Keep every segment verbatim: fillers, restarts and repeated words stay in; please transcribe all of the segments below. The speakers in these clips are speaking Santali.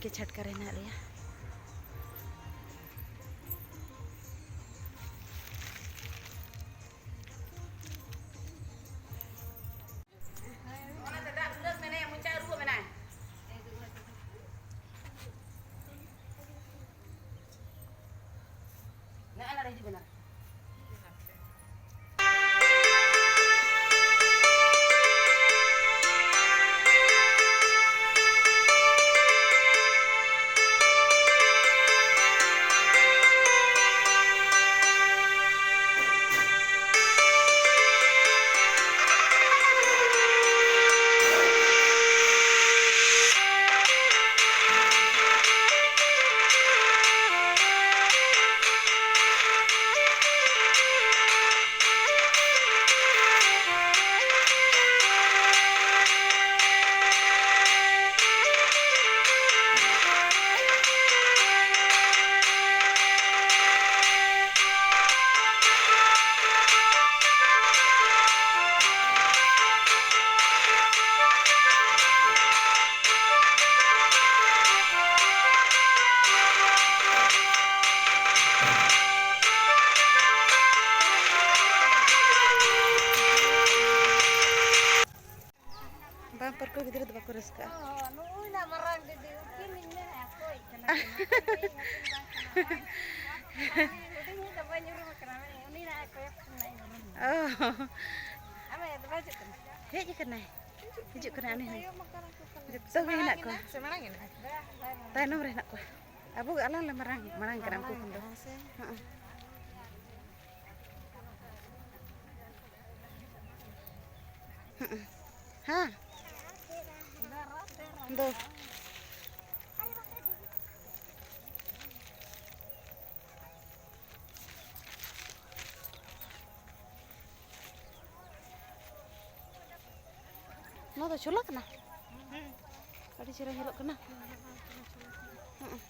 ᱠᱮ ᱪᱷᱟᱴᱠᱟ ᱨᱮ ᱦᱮᱱᱟᱜ ᱞᱮᱭᱟ᱾ ᱚᱱᱟᱛᱮ ᱫᱟᱜ ᱵᱷᱩᱞᱟᱹᱜ ᱢᱮᱱᱟᱭᱟ, ᱢᱚᱪᱟ ᱟᱹᱨᱩᱵᱚᱜ ᱢᱮᱱᱟᱭ᱾ ᱱᱚᱜᱼᱚᱭ ᱱᱚᱰᱮ ᱦᱤᱡᱩᱜ ᱢᱮ ᱱᱟᱦᱟᱜ᱾ ᱵᱟᱝ, ᱯᱟᱹᱨᱠᱟᱹᱣ ᱜᱤᱫᱽᱨᱟᱹ ᱫᱚ ᱵᱟᱠᱚ ᱨᱟᱹᱥᱠᱟᱹᱜᱼᱟ᱾ ᱚ, ᱱᱩᱭ ᱱᱟ ᱢᱟᱨᱟᱝ ᱫᱤᱫᱤ, ᱩᱱᱠᱤᱱ ᱤᱧ ᱢᱮᱱᱮᱫᱼᱟ, ᱚᱠᱚᱭ ᱠᱟᱱᱟ ᱠᱤᱱ? ᱦᱩᱰᱤᱧ ᱦᱩᱰᱤᱧ ᱫᱚ ᱵᱟᱹᱧ ᱩᱨᱩᱢ ᱠᱟᱱᱟ, ᱢᱮᱱᱮᱫ ᱩᱱᱤ ᱱᱟ ᱠᱚᱭᱚᱜ ᱠᱟᱱᱟ, ᱤᱧ ᱩᱨᱩᱢ ᱚ᱾ ᱟᱢᱮ ᱫᱚ ᱵᱟᱭ ᱦᱤᱡᱩᱜ ᱠᱟᱱᱟ? ᱦᱮᱡ ᱟᱠᱟᱱᱟᱭ᱾ ᱦᱤᱡᱩᱜ ᱠᱟᱱᱟᱭ ᱩᱱᱤ ᱦᱚᱸ᱾ ᱛᱟᱭᱚᱢ ᱟᱠᱟᱱᱟ ᱠᱚ ᱯᱟᱞᱮ᱾ ᱡᱚᱛᱚ ᱜᱮ ᱦᱮᱱᱟᱜ ᱠᱚᱣᱟ᱾ ᱥᱮ ᱢᱟᱲᱟᱝ ᱮᱱᱟ? ᱛᱟᱭᱱᱚᱢ ᱨᱮ ᱦᱮᱱᱟᱜ ᱠᱚᱣᱟ᱾ ᱟᱵᱚ ᱜᱮ ᱟᱞᱟᱝ ᱞᱮ ᱢᱟᱨᱟᱝ, ᱢᱟᱲᱟᱝ ᱠᱟᱱᱟ ᱩᱱᱠᱩ ᱠᱷᱚᱱ ᱫᱚ᱾ ᱦᱮᱸ ᱥᱮ? ᱦᱮᱸ᱾ ᱦᱮᱸ᱾ ᱦᱮᱸ᱾ ᱫᱚ᱾ ᱱᱚᱣᱟ ᱫᱚ ᱪᱷᱳᱞᱟ ᱠᱟᱱᱟ? ᱦᱩᱸ᱾ ᱟᱹᱰᱤ ᱪᱮᱦᱨᱟ ᱧᱮᱞᱚᱜ ᱠᱟᱱᱟ᱾ ᱦᱩᱸ᱾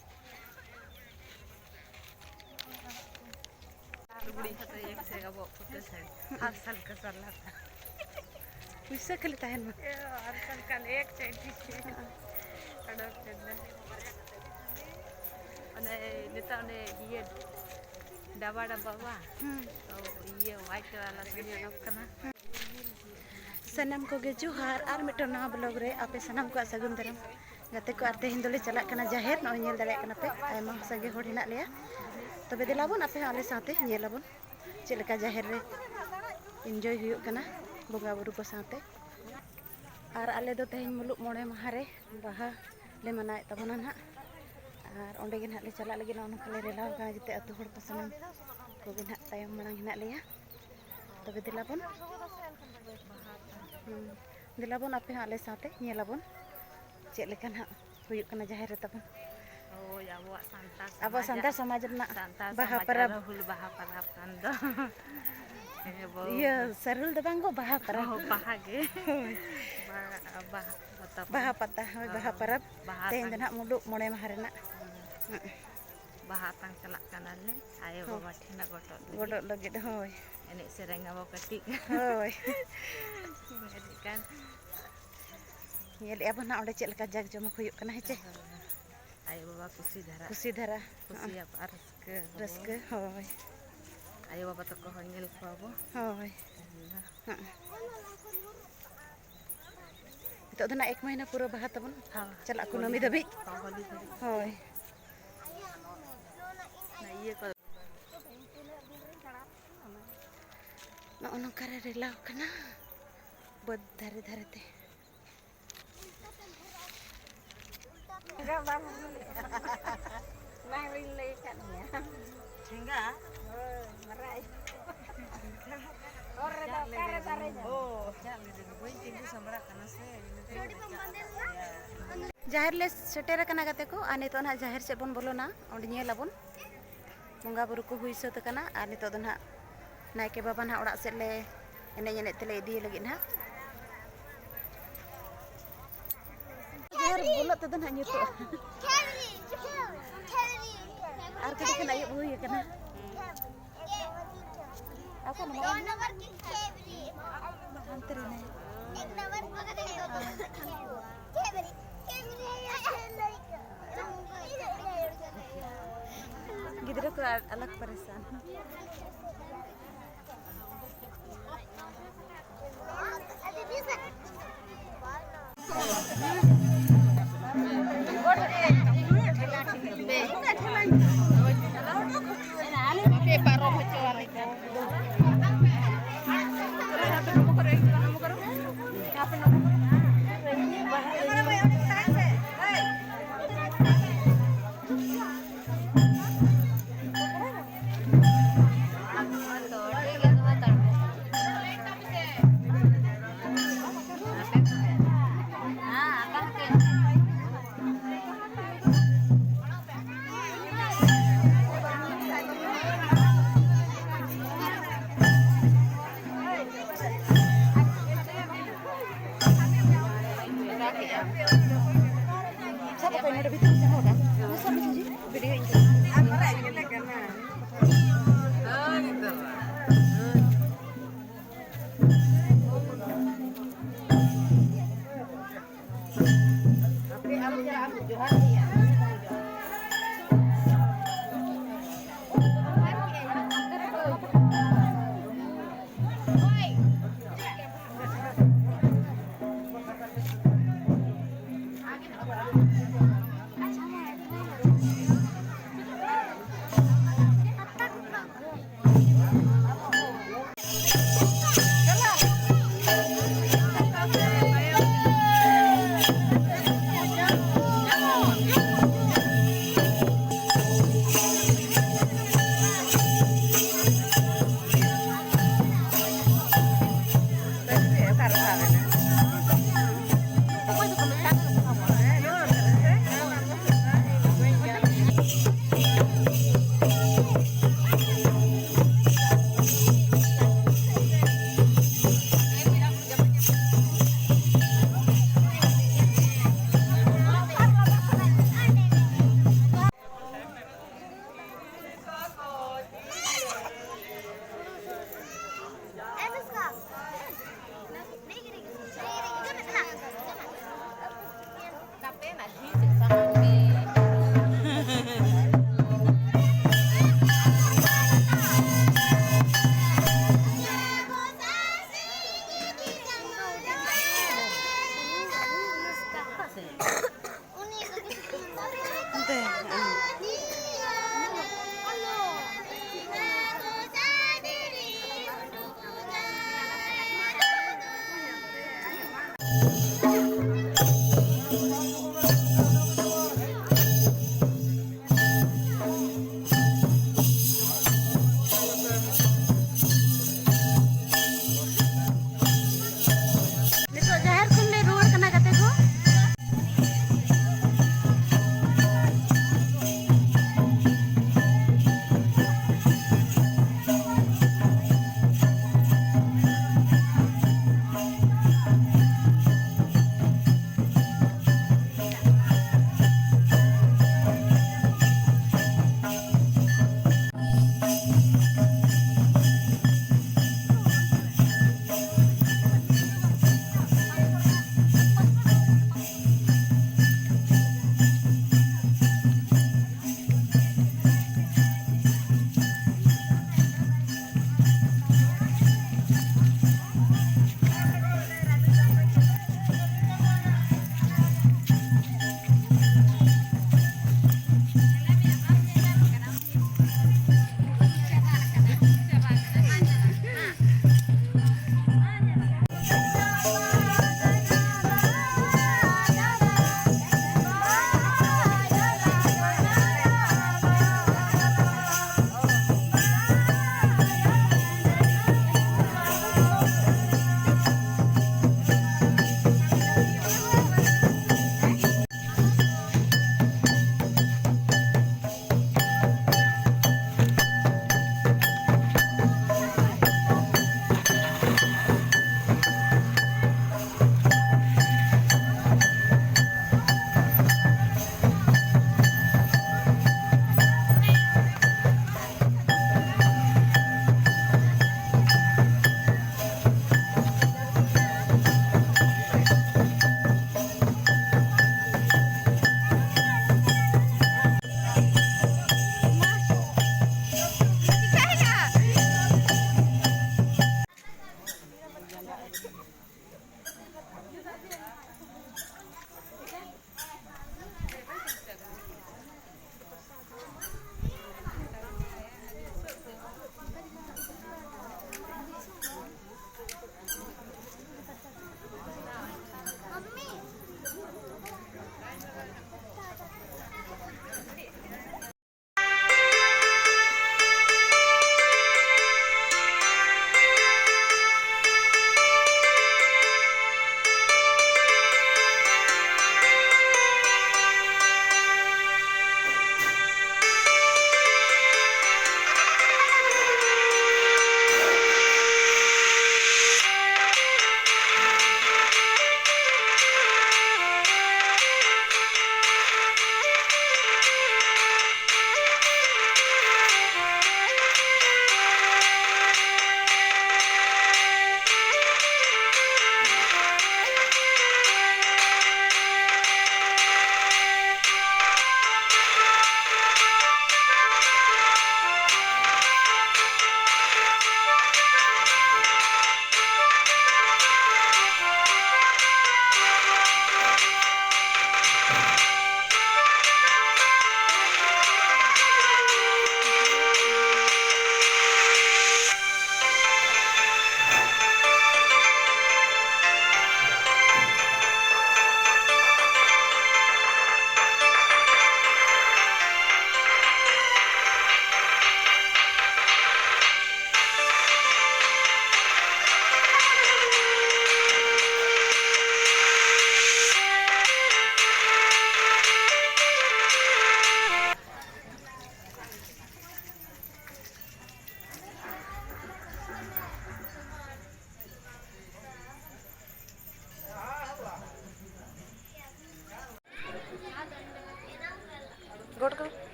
ᱞᱩᱜᱽᱲᱤ ᱠᱷᱟᱴᱟᱭ ᱮᱠ ᱥᱮ ᱟᱵᱚᱣᱟᱜ ᱯᱷᱳᱴᱳ ᱥᱮ ᱦᱟᱨ ᱥᱟᱞ ᱠᱟ ᱥᱟᱞ ᱞᱟᱛᱟ᱾ ᱯᱩᱭᱥᱟᱹ ᱠᱷᱟᱹᱞᱤ ᱛᱟᱦᱮᱱ ᱢᱟ᱾ ᱮ, ᱦᱟᱨ ᱥᱟᱞ ᱠᱟ ᱮᱠ ᱪᱮ ᱴᱷᱤᱠ ᱴᱷᱤᱠ᱾ ᱚᱰᱚᱠ ᱠᱮᱫᱟ᱾ ᱚᱱᱮ ᱱᱤᱛᱚᱜ ᱚᱸᱰᱮ ᱤᱭᱟᱹ ᱰᱟᱵᱟ ᱰᱟᱵᱟ ᱵᱟᱝ? ᱦᱩᱸ᱾ ᱛᱚ ᱤᱭᱟᱹ white ᱵᱟᱞᱟ ᱥᱟᱹᱲᱤ ᱚᱰᱚᱠ ᱠᱟᱱᱟ᱾ ᱥᱟᱱᱟᱢ ᱠᱚᱜᱮ ᱡᱚᱦᱟᱨ, ᱟᱨ ᱢᱤᱫᱴᱟᱝ ᱱᱟᱣᱟ vlog ᱨᱮ ᱟᱯᱮ ᱥᱟᱱᱟᱢ ᱠᱚᱣᱟᱜ ᱥᱟᱹᱜᱩᱱ ᱫᱟᱨᱟᱢ᱾ ᱜᱟᱛᱮ ᱠᱚ, ᱟᱨ ᱛᱮᱦᱮᱧ ᱫᱚᱞᱮ ᱪᱟᱞᱟᱜ ᱠᱟᱱᱟ ᱡᱟᱦᱮᱨ᱾ ᱱᱚᱜᱼᱚᱭ ᱧᱮᱞ ᱫᱟᱲᱮᱭᱟᱜ ᱠᱟᱱᱟ ᱯᱮ, ᱟᱭᱢᱟ ᱥᱟᱸᱜᱮ ᱦᱚᱲ ᱦᱮᱱᱟᱜ ᱞᱮᱭᱟ᱾ ᱛᱚᱵᱮ ᱫᱮᱞᱟ ᱵᱚᱱ, ᱟᱯᱮ ᱦᱚᱸ ᱟᱞᱮ ᱥᱟᱶᱛᱮ ᱧᱮᱞ ᱟᱵᱚᱱ ᱪᱮᱫ ᱞᱮᱠᱟ ᱡᱟᱦᱮᱨ ᱨᱮ enjoy ᱦᱩᱭᱩᱜ ᱠᱟᱱᱟ ᱵᱚᱸᱜᱟ ᱵᱩᱨᱩ ᱠᱚ ᱥᱟᱶᱛᱮ᱾ ᱟᱨ ᱟᱞᱮ ᱫᱚ ᱛᱮᱦᱮᱧ ᱢᱩᱞᱩᱜ ᱢᱚᱬᱮ ᱢᱟᱦᱟ ᱨᱮ ᱵᱟᱦᱟ ᱞᱮ ᱢᱟᱱᱟᱣᱮᱫ ᱛᱟᱵᱚᱱᱟ ᱱᱟᱦᱟᱜ᱾ ᱟᱨ ᱚᱸᱰᱮ ᱜᱮ ᱱᱟᱦᱟᱜ ᱞᱮ ᱪᱟᱞᱟᱜ ᱞᱟᱹᱜᱤᱫ᱾ ᱱᱚᱜᱼᱚ ᱱᱚᱝᱠᱟ ᱞᱮ ᱨᱮᱞᱟᱣ ᱠᱟᱱᱟ, ᱡᱮᱛᱮ ᱟᱹᱛᱩ ᱦᱚᱲ ᱠᱚ ᱥᱟᱱᱟᱢ ᱠᱚᱜᱮ ᱱᱟᱦᱟᱜ ᱛᱟᱭᱚᱢ ᱢᱟᱲᱟᱝ ᱦᱮᱱᱟᱜ ᱞᱮᱭᱟ᱾ ᱛᱚᱵᱮ ᱫᱮᱞᱟ ᱵᱚᱱ᱾ ᱦᱩᱸ᱾ ᱫᱮᱞᱟ ᱵᱚᱱ, ᱟᱯᱮ ᱦᱚᱸ ᱟᱞᱮ ᱥᱟᱶᱛᱮ ᱧᱮᱞ ᱟᱵᱚᱱ ᱪᱮᱫ ᱞᱮᱠᱟ ᱱᱟᱦᱟᱜ ᱦᱩᱭᱩᱜ ᱠᱟᱱᱟ ᱡᱟᱦᱮᱨ ᱨᱮ ᱛᱟᱵᱚᱱ᱾ ᱦᱳᱭ, ᱟᱵᱚᱣᱟᱜ ᱥᱟᱱᱛᱟᱲ ᱟᱵᱚᱣᱟᱜ ᱥᱚᱢᱟᱡᱽ ᱥᱟᱱᱛᱟᱲ ᱨᱮᱱᱟᱜ ᱥᱟᱱᱛᱟᱲ ᱵᱟᱦᱟ ᱥᱚᱢᱟᱡᱽ ᱯᱚᱨᱚᱵᱽ᱾ ᱟᱨ ᱦᱩᱞ ᱵᱟᱦᱟ ᱯᱚᱨᱚᱵᱽ ᱠᱟᱱ ᱫᱚ᱾ ᱦᱮᱸ, ᱵᱚᱦᱩ᱾ ᱤᱭᱟᱹ, ᱥᱟᱹᱨᱦᱩᱞ ᱫᱚ ᱵᱟᱝ ᱜᱚ, ᱵᱟᱦᱟ ᱯᱚᱨᱚᱵᱽ᱾ ᱦᱚᱸ, ᱵᱟᱦᱟ ᱜᱮ᱾ ᱦᱳᱭ᱾ ᱵᱟᱦᱟ, ᱵᱟᱦᱟ ᱯᱟᱛᱟ᱾ ᱵᱟᱦᱟ ᱯᱟᱛᱟ, ᱦᱳᱭ, ᱵᱟᱦᱟ ᱦᱚᱸ, ᱯᱚᱨᱚᱵᱽ᱾ ᱵᱟᱦᱟ ᱛᱮᱦᱮᱧ ᱫᱚ ᱟᱛᱟᱝ᱾ ᱱᱟᱦᱟᱜ ᱢᱩᱞᱩᱜ ᱢᱚᱬᱮ ᱢᱟᱦᱟ ᱨᱮᱱᱟᱜ᱾ ᱦᱩᱸ᱾ ᱦᱩᱸ᱾ ᱵᱟᱦᱟ ᱟᱛᱟᱝ ᱪᱟᱞᱟᱜ ᱠᱟᱱᱟᱞᱮ ᱟᱭᱳ ᱦᱚᱸ᱾ ᱵᱟᱵᱟ ᱴᱷᱮᱱ ᱜᱚᱰᱚᱜ ᱞᱟᱹᱜᱤᱫ᱾ ᱜᱚᱰᱚᱜ ᱞᱟᱹᱜᱤᱫ, ᱦᱳᱭ᱾ ᱮᱱᱮᱡ ᱥᱮᱨᱮᱧ ᱟᱵᱚ ᱠᱟᱹᱴᱤᱡ᱾ ᱦᱳᱭ᱾ ᱮᱱᱮᱡ ᱠᱟᱱ᱾ ᱧᱮᱞᱮᱜᱼᱟ ᱵᱚᱱ ᱱᱟᱦᱟᱜ ᱚᱸᱰᱮ ᱪᱮᱫ ᱞᱮᱠᱟ ᱡᱟᱠ ᱡᱚᱢᱚᱠ ᱦᱩᱭᱩᱜ ᱠᱟᱱᱟ, ᱦᱮᱸ ᱪᱮ? ᱟᱭᱳ ᱵᱟᱵᱟ ᱠᱩᱥᱤ ᱫᱷᱟᱨᱟ᱾ ᱠᱩᱥᱤ ᱫᱷᱟᱨᱟ᱾ ᱠᱩᱥᱤᱭᱟᱜ ᱟᱨ ᱨᱟᱹᱥᱠᱟᱹ ᱟᱵᱚ᱾ ᱨᱟᱹᱥᱠᱟᱹ, ᱦᱳᱭ᱾ ᱟᱭᱳ ᱵᱟᱵᱟ ᱛᱟᱠᱚ ᱦᱚᱸ ᱧᱮᱞ ᱠᱚᱣᱟ ᱵᱚ᱾ ᱦᱳᱭ᱾ ᱛᱮᱦᱮᱧ ᱫᱚ᱾ ᱦᱮᱸ᱾ ᱱᱤᱛᱚᱜ ᱫᱚ ᱱᱟᱜ ᱮᱠ ᱢᱟᱹᱦᱱᱟᱹ ᱯᱩᱨᱟᱹ ᱵᱟᱦᱟ ᱛᱟᱵᱚᱱ᱾ ᱦᱳᱭ᱾ ᱪᱟᱞᱟᱜ ᱦᱳᱞᱤ ᱠᱩᱱᱟᱹᱢᱤ ᱫᱷᱟᱹᱵᱤᱡ᱾ ᱦᱳᱭ, ᱦᱳᱞᱤ ᱫᱷᱟᱹᱵᱤᱡ᱾ ᱦᱳᱭ᱾ ᱚᱱᱟ ᱤᱭᱟᱹ ᱠᱚ᱾ ᱱᱚᱜᱼᱚ ᱱᱚᱝᱠᱟ ᱨᱮ ᱨᱮᱞᱟᱣ ᱠᱟᱱᱟ ᱵᱟᱹᱫᱽ ᱫᱷᱟᱨᱮ ᱫᱷᱟᱨᱮ ᱛᱮ᱾ ᱚᱱᱟ ᱨᱤᱧ ᱞᱟᱹᱭ ᱟᱠᱟᱫ ᱢᱮᱭᱟ᱾ ᱴᱷᱮᱸᱜᱟ? ᱦᱳᱭ, ᱢᱟᱨᱟᱜ᱾ ᱦᱚᱨ ᱨᱮᱫᱚ ᱚᱠᱟᱨᱮ ᱫᱟᱨᱮ ᱧᱟᱢᱚᱜᱼᱟ? ᱚ, ᱪᱟᱜ ᱞᱮᱫᱟᱹᱧ, ᱵᱟᱹᱧ ᱛᱤᱸᱜᱩ ᱥᱟᱢᱵᱲᱟᱜ ᱠᱟᱱᱟ ᱥᱮ, ᱤᱱᱟᱹᱛᱮ ᱵᱟᱹᱧ ᱪᱟᱜ ᱞᱮᱫᱟ᱾ ᱡᱟᱦᱮᱨ ᱞᱮ ᱥᱮᱴᱮᱨ ᱟᱠᱟᱱᱟ ᱜᱟᱛᱮ ᱠᱚ, ᱟᱨ ᱱᱤᱛᱚᱜ ᱱᱟᱦᱟᱜ ᱡᱟᱦᱮᱨ ᱥᱮᱫ ᱵᱚᱱ ᱵᱚᱞᱚᱱᱟ, ᱚᱸᱰᱮ ᱧᱮᱞ ᱟᱵᱚᱱ᱾ ᱵᱚᱸᱜᱟ ᱵᱩᱨᱩ ᱠᱚ ᱦᱩᱭ ᱥᱟᱹᱛ ᱟᱠᱟᱱᱟ, ᱟᱨ ᱱᱤᱛᱚᱜ ᱫᱚ ᱱᱟᱦᱟᱜ ᱱᱟᱭᱠᱮ ᱵᱟᱵᱟ ᱱᱟᱦᱟᱜ ᱚᱲᱟᱜ ᱥᱮᱫ ᱞᱮ ᱮᱱᱮᱡ ᱮᱱᱮᱡ ᱛᱮᱞᱮ ᱤᱫᱤᱭᱮ ᱞᱟᱹᱜᱤᱫ ᱱᱟᱦᱟᱜ᱾ ᱡᱟᱦᱮᱨ ᱵᱚᱞᱚᱜ ᱛᱮᱫᱚ ᱱᱟᱦᱟᱜ ᱧᱩᱛᱩᱜᱼᱟ᱾ ᱟᱨ ᱠᱟᱹᱴᱤᱡ ᱠᱷᱟᱱ ᱟᱹᱭᱩᱵ ᱦᱩᱭ ᱟᱠᱟᱱᱟ᱾ ᱚᱠᱟ ᱱᱟᱢᱵᱟᱨ? ᱦᱟᱱᱛᱮ ᱨᱮ ᱢᱮᱱᱟᱭᱟ᱾ और अलग परेशान। ᱥᱟᱵ ᱠᱟᱛᱮ ᱱᱚᱰᱮ ᱵᱷᱤᱛᱨᱤ ᱥᱮᱱ ᱦᱚᱸ ᱵᱟᱝ᱾ ᱥᱟᱵ ᱢᱮ ᱡᱷᱤᱡᱤ, ᱵᱷᱤᱰᱤᱭᱳ ᱤᱧ ᱠᱟᱱᱟ᱾ ᱟᱯᱮ ᱟᱞᱚ ᱪᱟᱞᱟᱜ ᱟᱢ, ᱡᱚᱦᱟᱨ ᱜᱮ᱾